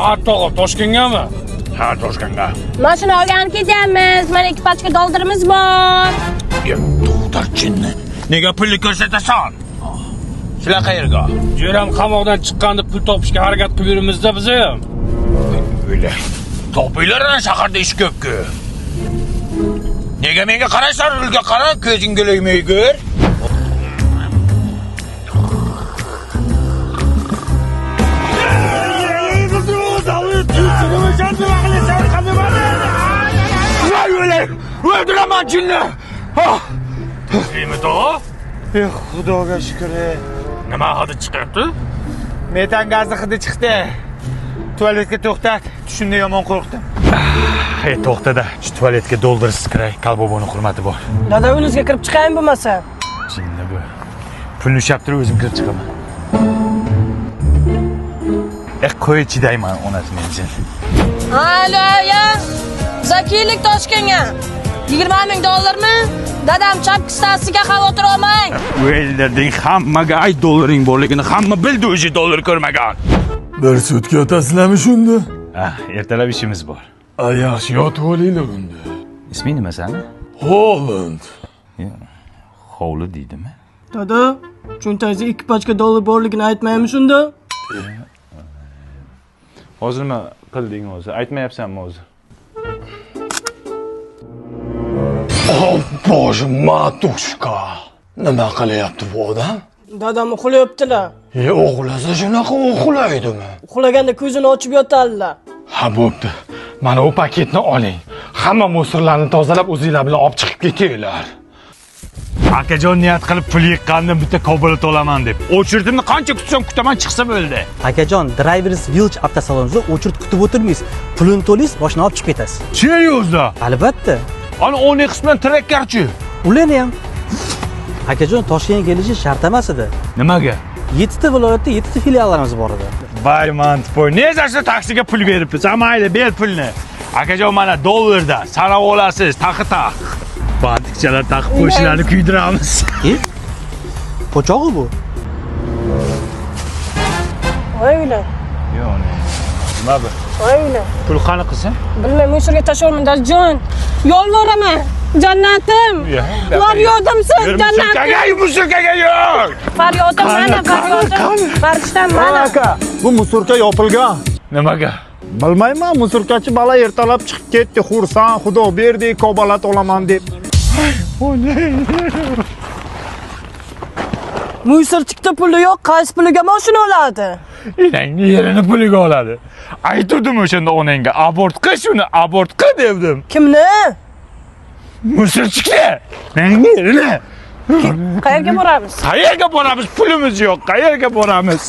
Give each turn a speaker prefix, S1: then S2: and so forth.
S1: Ha, tog'a, Toshkentgami?
S2: Ha, Toshkentga.
S3: Mashina olgani ketyapmiz. Mana 2 pachka dollarimiz bor.
S2: To'xtar jinni. Nega pulni ko'rsatasan? Sizlar qayerga?
S1: Jo'ram qamoqdan chiqqanda pul topishga harakat qilib yuribmiz-da biz ham.
S2: O'yla. Topinglar ana shaharda ish ko'p-ku. Nega menga qaraysan? Rulga qara, ko'zingga ilmaygur. Voy o'lay! O'ldiraman jinni!
S1: Nima tog'a?
S4: Eh, Xudoga shukr.
S1: Nima hidi chiqyapti?
S4: Metan gazi hidi chiqdi. Tualetga to'xtat. Tushimda yomon qo'rqdim.
S2: Hey, to'xtada. Shu tualetga doldirsiz kiray. Kalboboni hurmati bor.
S3: Dada, uyingizga kirib chiqaymi bo'lmasa?
S2: Jinni bu. Pulni ushlab turib o'zim kirib chiqaman. Qo'y chidayman onasini emsin.
S3: Alo, ya. Zakiylik Toshkentga. 20 ming dollarmi? Dadam chapkistasiga xavotir olmang.
S2: O'ldirding hammaga ay dollaring borligini hamma bildi o'zi dollar ko'rmagan.
S5: Bir sutka yotasizlarmi shunda?
S2: Ah, ertalab ishimiz bor.
S5: A, yaxshi yotib olinglar unda.
S2: Isming nima sani?
S5: Holland.
S2: Hovli deydimi?
S3: Dada, cho'ntagingizda 2 pachka dollar borligini aytmaymi shunda?
S2: Hozir nima qilding o'zi? Aytmayapsanmi o'zi?
S5: Oh, bosh matushka. Nima qilyapti bu odam?
S3: Dadam uxlayaptilar.
S5: E, uxlasa shunaqa uxlaydimi?
S3: Uxlaganda ko'zini ochib yotadilar.
S5: Ha, bo'pti. Mana u paketni oling. Hamma musorlarni tozalab o'zinglar bilan olib chiqib ketinglar.
S2: Akajon niyat qilib pul yiqqandim bitta Cobalt olaman deb. O'chirtimni qancha kutsam kutaman chiqsa bo'ldi.
S6: Akajon, Drivers Village avtosalonida o'chirt kutib o'tirmaysiz. Pulini to'laysiz, boshini olib chiqib ketasiz.
S2: Seriyozda?
S6: Albatta.
S2: Ana 10 bilan trakkarchi.
S6: Ularni ham. Akajon, Toshkentga kelishi shart emas edi.
S2: Nimaga?
S6: 7 ta viloyatda 7 ta filiallarimiz bor edi.
S2: Voy mantpoy. Ne shu taksiga pul beribmiz? Ha, mayli, ber pulni. Akajon mana dollarda sanab olasiz, taqi taq. Bantikchalar taqib qo'shlarni kuydiramiz.
S6: E? Pochog'i bu.
S3: Voy o'yla.
S2: Yo'q, nima bu?
S3: Voy o'yla.
S2: Pul qani qilsin?
S3: Bilmay, musorga tashlayman, dadajon. Yolvoraman. Jannatim. Faryodimsiz, jannatim.
S2: Musurkaga yur!
S3: Faryodim mana, faryodim. Farishtam mana.
S4: Aka, bu musurka yopilgan.
S2: Nimaga?
S4: Bilmayman, musurkachi bola ertalab chiqib ketdi, xursand, xudo berdi, kobalat olaman deb.
S3: Musorchikda puli yo'q, qaysi puliga mashina oladi?
S2: Enangni yerini puliga oladi. Aytuvdim o'shanda onangga, abort qil shuni, abort qil devdim.
S3: Kimni?
S2: Musurchikni. Enangni yerini.
S3: Qayerga boramiz?
S2: Qayerga boramiz? Pulimiz yo'q. Qayerga boramiz?